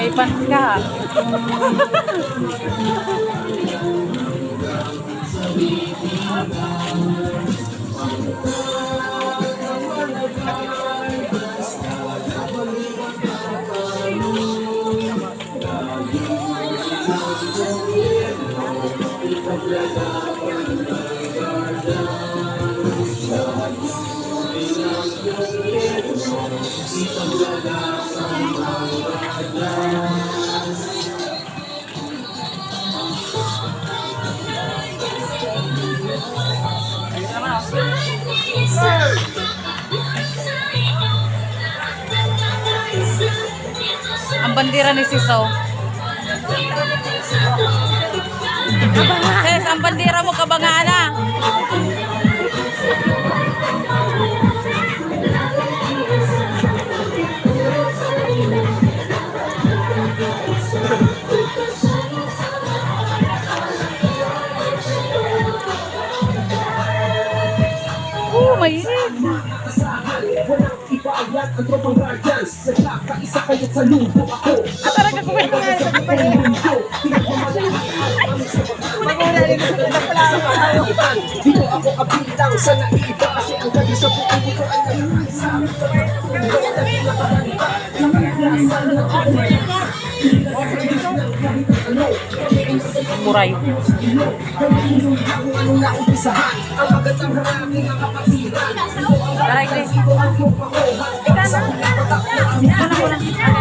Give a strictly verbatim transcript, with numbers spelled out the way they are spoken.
May pants ka, ha? Ang bandera ni Siso. Sis, ang bandera mo, kabanga na. Oh, mainit. Iba ang lahat ang tropang Guardians. Nagkakaisa kaya't salubo ako. Ah, talaga, kumain na nga sa kapatid. Maguna rin sa kapatid. Dito ako kabilang sa naiba. Kasi ang gabi sa buong mundo ay nagkakaisa. Kuray. Aray, Chris. Ikaw na. Ikaw na, ikaw na.